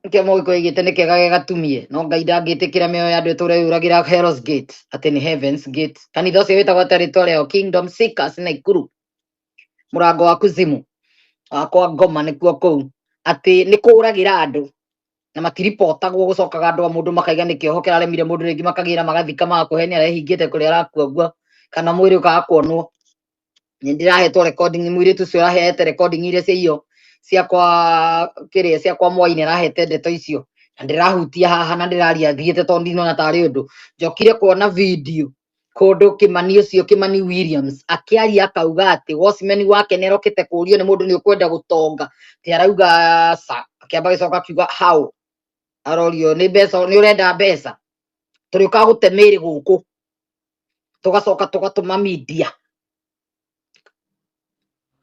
Nĩkĩo mũgĩkũyũ oigĩte nĩ kega ge gatumie no Ngai ndangĩtĩkĩra mĩoyo ya andũ ĩtũre yũragĩra Hell's Gate, atĩ nĩ Heaven's Gate. Kanitha ũcio wĩtagwo atĩa rĩtwa rĩao? Kingdom Seekers Naikuru, mũrango wa kuzimu wakwa ngoma nĩkuo kũu, atĩ nĩ kũragĩra andũ na matiribotagwo. Gũcokaga andũ a mũndũ makaiga nĩ kĩoho kĩraremire mũndũ, rĩngĩ makagĩra magathika magakũhenia arehingĩte kũrĩa arakua guo, kana mwĩrĩ ũkaga kuonwo. Nĩ ndĩrahetwo recording, mũirĩtu ũcio ũrahete recording iria cia iyo cia kwa kĩrĩa cia kwa Mwai, nĩ arahete ndeto icio na ndĩrahutia haha na ndĩraria thiĩte tondũ ndinona tarĩ ũndũ. Njokire kuona video kũndũ Kĩmani ũcio Kĩmani Williams akĩaria akauga atĩ watchman wake nĩ arokĩte kũũrio nĩ mũndũ nĩ ũkwenda gũtonga, ti arauga ca, akĩamba gĩcoka akiuga how, arorio nĩ mbeca, nĩ ũrenda mbeca, tũrĩũkaga gũte mĩrĩ gũkũ tũgacoka tũgatũma media.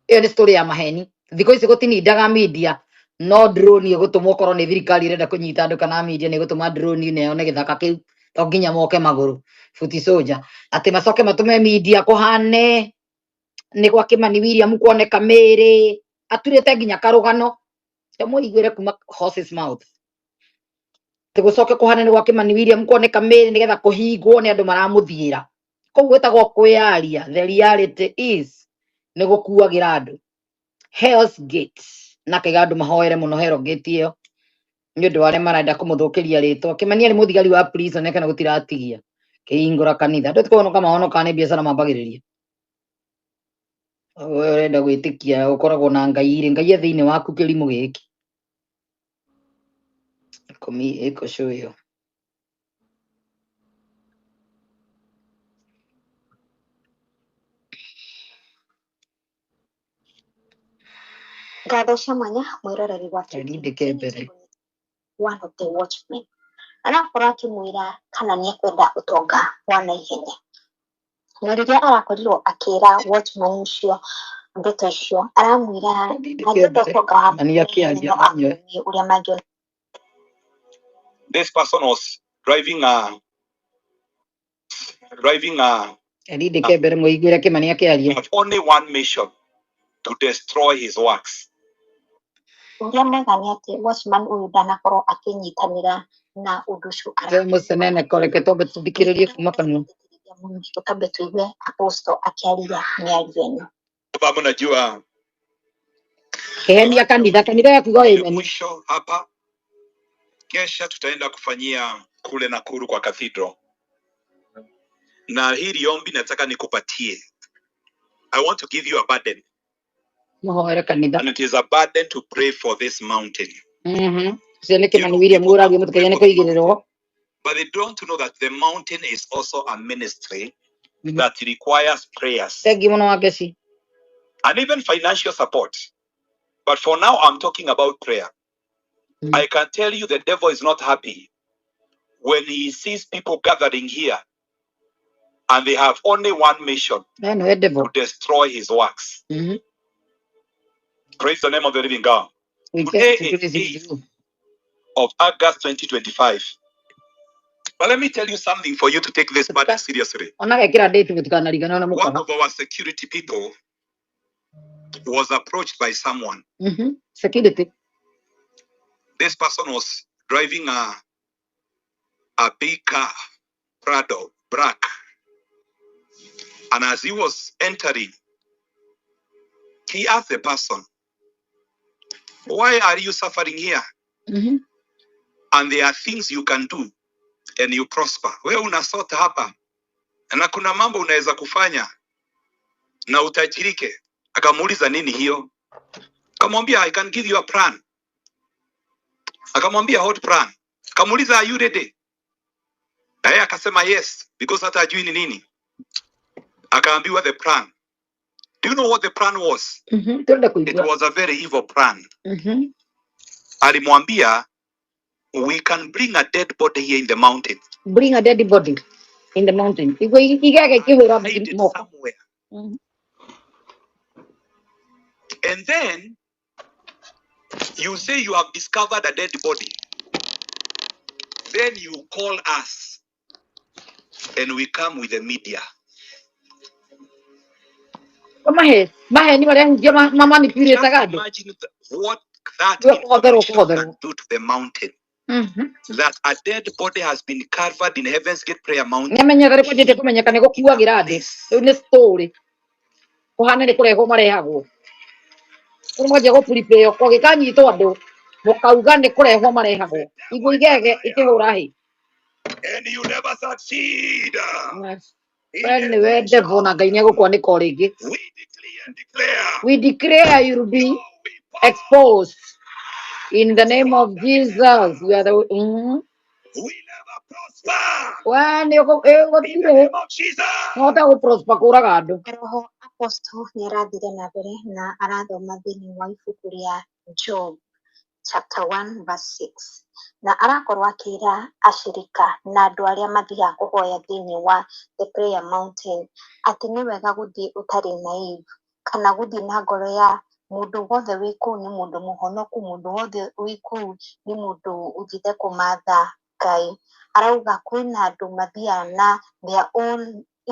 Ĩyo nĩ story ya maheni. Thikũ ici gũtinindaga media, no drone ĩgũtũmwo okorwo nĩ thirikari ĩrenda kũnyita andũ kana media nĩ ĩgũtũma drone ĩno yone gĩthaka kĩu, to nginya moke magũrũ futi soja atĩ macoke matũme media kũhane nĩ gwa Kĩmani William kuoneka mĩrĩ aturĩte nginya karũgano mũiguĩre kuma horse's mouth, atĩ gũcoke kũhane nĩ gwa Kĩmani William kuoneka mĩrĩ nĩgetha kũhingwo nĩ andũ maramũthiĩra kũu gwĩtagwo kwĩyaria. The reality is nĩ gũkuagĩra andũ Hell's Gate, na akaiga andũ mahoere mũno Hell Gate ĩyo nĩ ũndũ wa arĩa marenda kũmũthũkĩria rĩtwa. Kĩmani arĩ mũthigari wa prison kana gũtiratigia kĩhingũra kanitha, andũ tikuhonoka mahonokaga nĩ biacara mambagĩrĩria. We ũrenda gwĩtĩkia ũkoragwo na Ngai rĩ, Ngai e thĩinĩ waku, kĩrimũ gĩkĩ ikũmi ĩkũcũ ĩyo. Ngatho cia mwanya mwĩroreri wa Ndindĩke mbere. One of the watchmen arakorwo akĩmwĩra kana nĩ ekwenda ũtonga wa naihenya, na rĩrĩa arakorirwo akĩra watchman ũcio ndeto icio, aramwĩra Ndindĩke angĩenda mbere. ũtonga wa Mani naihenya akĩaria no manyue. amuonie ũrĩa mangĩona. This person was driving a Ndindĩke mbere mũiguĩre Kĩmani akĩaria. Have only one mission, to destroy his works. Ũrĩa mega nĩ atĩ watchman ũyũ ndanakorwo akĩnyitanĩra na ũndũ ũcio. We mũcenene koreke twambe tũthikĩrĩrie kuma kanua. Tũkambe tũigue apostle akĩaria mĩario ĩno. Sababu najua Kĩhenia kanitha, kanitha yakuga ile amen. Mwisho hapa kesha tutaenda kufanyia kule Nakuru kwa cathedral, na hili ombi nataka nikupatie. I want to give you a burden, Mũhoere kanitha. and it is a burden to pray for this mountain. Ũcio nĩ You Kĩmani know, William people ũraria want to pray mũtikagia nĩ for the mountain, kũigĩrĩrwo. but they don't know that the mountain is also a ministry that requires prayers Thengi mũno wa Ngeci. And even financial support. But for now, I'm talking about prayer. I can tell you the devil is not happy when he sees people gathering here and they have only one mission, We nĩwe devil. To destroy his works. Praise the name of the living God. We Today get is to 8th of August 2025. But let me tell you something for you to take this matter seriously. Ona gekĩra date mũtikanariganĩrwo nĩ One mũkora. Of our security people was approached by someone. Security. This person was driving a big car, Prado, black. And as he was entering, he asked the person, "Why are you suffering here? And there are things you can do and you prosper. Wewe unasota hapa na kuna mambo unaweza kufanya na utajirike." Akamuuliza, "Nini hiyo?" Akamwambia, "I can give you a plan." Akamwambia, "What plan?" Akamuuliza, "Are you ready?" Na yeye akasema yes, because hata hajui ni nini. Akaambiwa the plan. Do you know what the plan was? Tũrenda It kũigua. Was a very evil plan. Alimwambia, "We can bring a dead body here in the mountain. Bring a dead body in the mountain. Igwe igege ikĩhũra Hide it moko. Somewhere. And then you say you have discovered a dead body. Then you call us and we come with the media." Mahe maheni marĩa hunjia Just mamanipulĩtaga andũ. Imagine what That Nĩwe kũgotherwo information kũgotherwo. can do to the mountain. That a dead body has been covered in Heaven's Gate Prayer Mountain. Nĩ amenyete nĩ kwanjĩtie kũmenyeka nĩ gũkuagĩra thĩ. Rĩu nĩ story. Kũhana nĩ kũrehwo marehagwo. Rĩu mwanjia gũ prepare kũngĩkanyitwo andũ mũkauga nĩ kũrehwo marehagwo. Igũ igege ikĩhũra hĩ. And you never succeed. We nĩwe devil na Ngai nĩ egũkwanĩka o rĩngĩ. We decree and declare. We declare you will be exposed in the name of Jesus. You are the We never prosper. We nĩ In the gũtirĩ name of Jesus. no gũ prosper kũraga andũ. Roho Apostle nĩ arathire na mbere na arathoma thĩinĩ wa ibuku rĩa Job chapter 1 verse 6, na arakorwo akĩra ashirika na andũ arĩa mathiaga kũhoya thĩinĩ wa the prayer mountain atĩ nĩ wega gũthiĩ ũtarĩ naive kana gũthiĩ na ngoro ya mũndũ wothe wĩ kũu nĩ mũndũ mũhonoku, mũndũ wothe wĩ kũu nĩ mũndũ ũthiĩte kũmatha Ngai. Arauga kwĩna andũ mathiaga na their own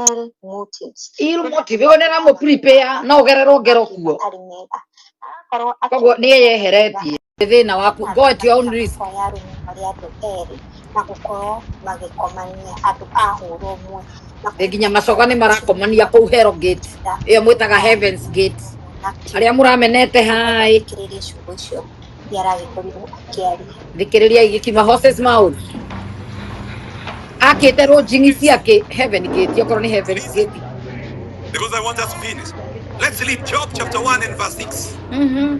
ill motives. Ill motive ĩyo nĩ aramũ prepare no ũgererwo ngero kuo. Matarĩ mega. Arakorwo Koguo nĩ eyeheretie thĩna waku. Go at your own risk. Ya arũme marĩ andũ erĩ na gũkorwo magĩkomania andũ a hũra ũmwe na Nĩ nginya macoga nĩ marakomania kũu Hell Gate ĩyo mwĩtaga Heaven's Gate. Arĩa mũramenete hai. Thikĩrĩria ciugo icio iria aragĩkorirwo akĩaria. Thikĩrĩria igĩkiuma horse's mouth. Akĩte lodging ciake Heaven Gate okorwo nĩ Heaven's Gate. Because I want us to finish. Let's read Job chapter 1 and verse 6.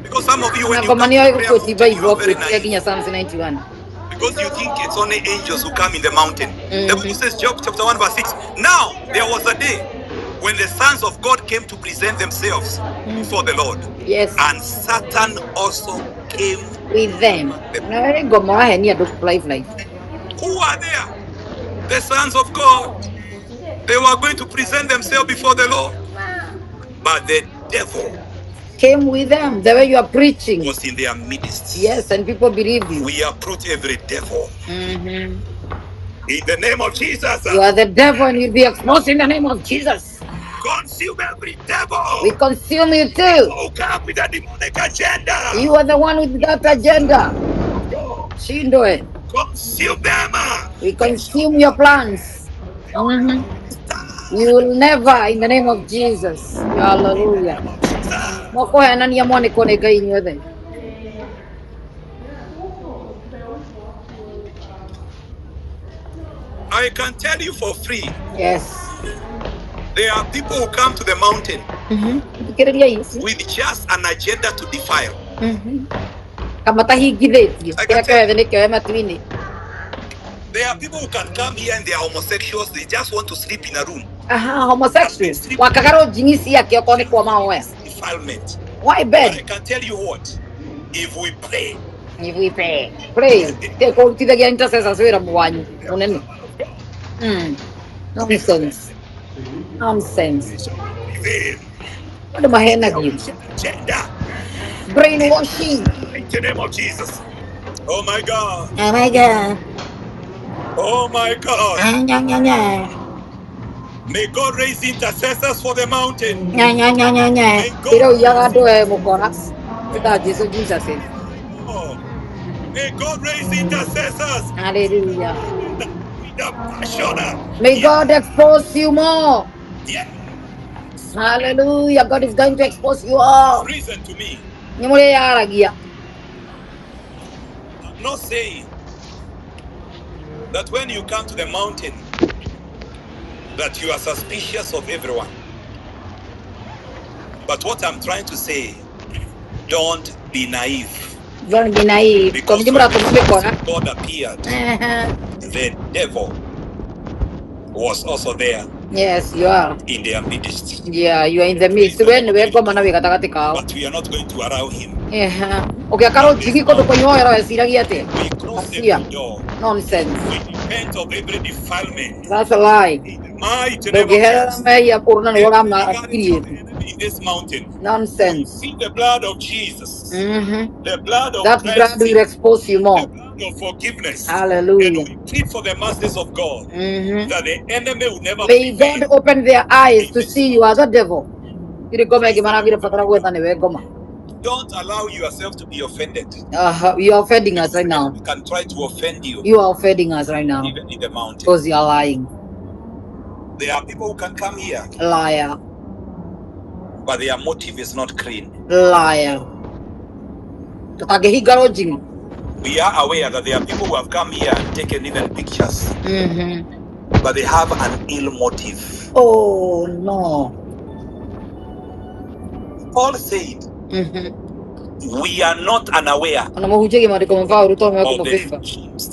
Because some of you, when Na you come ngoma to nĩyo prayer ĩgũquote mountain, you Bible are very ũquote naive. nginya Psalms 91. Because you think it's only angels who come in the mountain. The Bible says, Job chapter 1, verse 6. Now there was a day when the sons of God came to present themselves before the Lord. Yes. And Satan also came with them. Na rĩ ngoma ũrahenia andũ live life. Who are there? The sons of God. They were going to present themselves before the Lord. But the devil came with them the way you are preaching was in their midst. Yes, and people believe you. We uproot every devil. In the name of Jesus. You are the devil and you'll be exposed in the name of Jesus. Consume every devil. We consume you too. Who come with a demonic agenda. You are the one with that agenda. Shindwe. Consume them. We consume your plans. You will never, in the name of Jesus. Hallelujah. Mũkũhenania mwanĩkwo nĩ Ngai inyuothe. I can tell you for free. Yes. There are people who come to the mountain Thikĩrĩria ici. with just an agenda to defile. Kama tahingithĩtio. I can Kĩrĩa tell kĩoe thĩ nĩkĩoe matu-inĩ. There are people who can come here and they are homosexuals. They just want to sleep in a room. Aha, homosexuals. Wakaga njingi ciake okorwo nĩ kwa mahoya. Defilement. Why But bed? I can tell you what, if we pray, If we pray. Pray. Te kũrutithagia intercessors wĩra wanyu mũnene. Nonsense. Nonsense. prevail. Andũ mahenagio. Agenda. Brainwashing. In the name of Jesus. Oh my God. Oh my God. Oh my God. Ah, nya, nya, nya. May God raise intercessors for the mountain. Nya, nya, nya, nya, nya. May God Ĩrauyaga andũ e mũkora. Ĩta Jesu Jesus. Oh. May God raise intercessors. Hallelujah. With the passion. May God expose you more. Yeah. Hallelujah. God is going to expose you all. Reason to me. Nĩ mũrĩyaragia. I'm not saying that when you come to the mountain that you are suspicious of everyone. But what I'm trying to say, don't be naive. Don't be naive. Because Tondũ when mũratũma mĩkora. God appeared, the devil was also there. Yes, you are. In their midst. Yeah, you are in the midst. We nĩwe ngoma na wĩ gatagatĩ kao. But we are not going to allow him. Yeah. Ũgĩaka rũnjigi kũndũ kũihoera weciragia atĩa? We close Acia. every door. Nonsense. We repent of every defilement. That's a lie. In the mighty name of Ndũngĩherera Jesus. mehia kũrũ na nĩwe Every ũramakirie. enemy in this mountain. Nonsense. See the blood of Jesus. The blood of That blood will cleansing. expose you more. The blood of forgiveness. Hallelujah. And we plead for the mercies of God. That the enemy will never May prevail. God open their eyes to see you are the devil. Iri ngoma ĩngĩ maragire batara gwetha nĩwe ngoma. Don't allow yourself to be offended. You are offending us right now. We can try to offend you. You are offending us right now. Even in the mountain. Because you are lying. There are people who can come here. Liar. But their motive is not clean. Liar. Tũtangĩhinga lodging. We are aware that there are people who have come here and taken even pictures. But they have an ill motive. Oh, no. Paul said, we are not unaware Ona mũhunjagia maandĩko ma Paũlũ to of the mekũmũbĩba. schemes.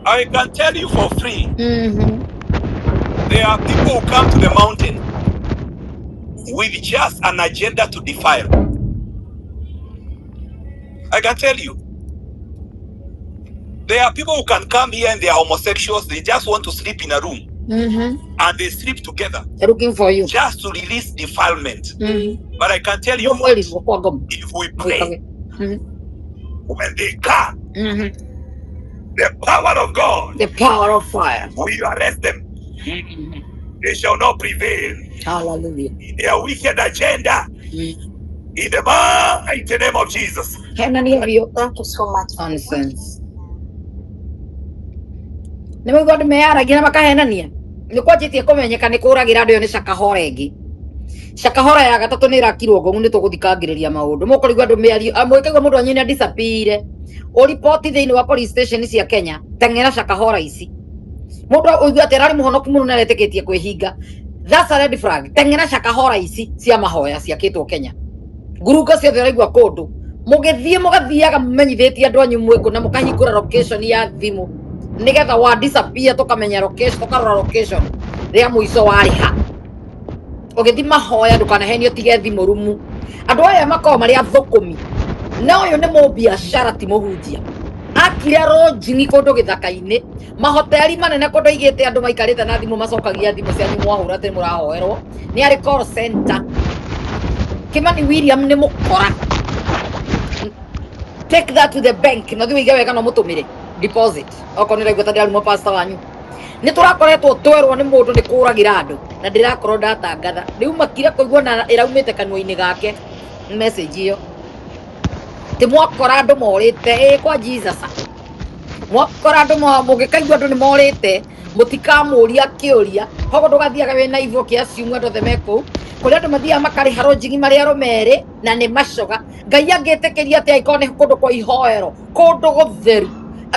I can tell you for free, there are people who come to the mountain with just an agenda to defile. I can tell you. There are people who can come here and they are homosexuals. They just want to sleep in a room. And they sleep together. They're looking for you. Just to release defilement. But I can tell you, Well, it's what God. if we pray, when they come, the power of God, the power of fire, will arrest them. They shall not prevail. Hallelujah. In their wicked agenda. In the mighty name of Jesus. Thank you so much. Nonsense. Nĩ mũigua andũ meyaragia na makahenania nĩ kwanjĩtie kũmenyeka nĩ kũragĩra andũ ĩyo nĩ cakahora ĩngĩ cakahora ya gatatũ nĩ ĩrakirwo ngũng'u nĩ tũgũthikangĩrĩria maũndũ mũkũrigua andũ mĩario mũkaigua mũndũ wanyu nĩ disappear ũriboti thĩinĩ wa police station cia Kenya teng'era cakahora ici mũndũ ũigua atĩ ararĩ mũhonoku mũno na aretĩkĩtie kwĩhinga. That's a red flag. Teng'era cakahora ici cia mahoya ciakĩtwo Kenya ngurunga ciothe ũraigua kũndũ mũgĩthiĩ mũgathiaga mũmenyithĩtie andũ anyu mwĩkũ na mũkahingũra location ya thimũ nĩgetha wa disappear tũkamenya location tũkarora location rĩa mũico warĩha ũgĩthiĩ mahoya ndũkanahenio tige thimũ rumu andũ aya makoragwo marĩ athũkũmi na ũyũ nĩ mũbiacara ti mũhunjia akire lodging kũndũ gĩthaka-inĩ mahoteli manene kũndũ aigĩte andũ maikarĩte na thimũ macokagia thimũ cianyu mwahũra atĩ mũrahoerwo nĩ arĩ call center Kimani William nĩ mũkora. Take that to the bank na thiĩ wĩige wega no mũtũmĩre deposit okorwo nĩ ũraigua ta ndĩraruma pastor wanyu nĩ tũrakoretwo twerwo nĩ mũndũ nĩ kũragĩra andũ na ndĩrakorwo ndatangatha rĩu makire kũigua na ĩraumĩte kanua-inĩ gake message ĩyo ti mwakora andũ morĩte ĩ kwa Jesus mwakora andũ mũgĩkaigua andũ nĩ morĩte mũtikamũria kĩũria koguo ndũgathiaga wĩna ivu ũkĩassume andũ othe me kũu kũrĩa andũ mathiaga makarĩha lodging marĩ arũme erĩ na nĩ macoga Ngai angĩtĩkĩria atĩa angĩkorwo nĩ kũndũ kwa ihoero kũndũ gũtheru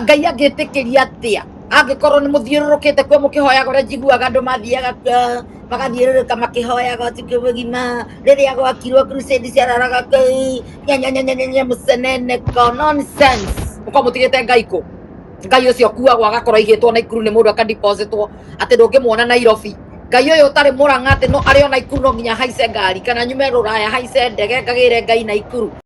Ngai angĩtĩkĩria atĩa angĩkorwo nĩ mũthiũrũrũkĩte kuo mũkĩhoyaga ũrĩa njiguaga andũ mathiaga kuo magathiũrũrũka makĩhoyaga ũtukũ mũgima rĩrĩa gwakirwo crusade ciararaga kũu nya mũceneneko nonsense mũkorwo mũtigĩte Ngai kũ Ngai ũcio ũkuagwo agakorwo aigĩtwo Naikuru nĩ mũndũ akadepositwo atĩ ndũngĩmuona Nairobi Ngai ũyũ ũtarĩ mũrang'a atĩ no arĩ o Naikuru no nginya haice ngari kana nyume rũraya haice ndege ngagĩre Ngai Naikuru.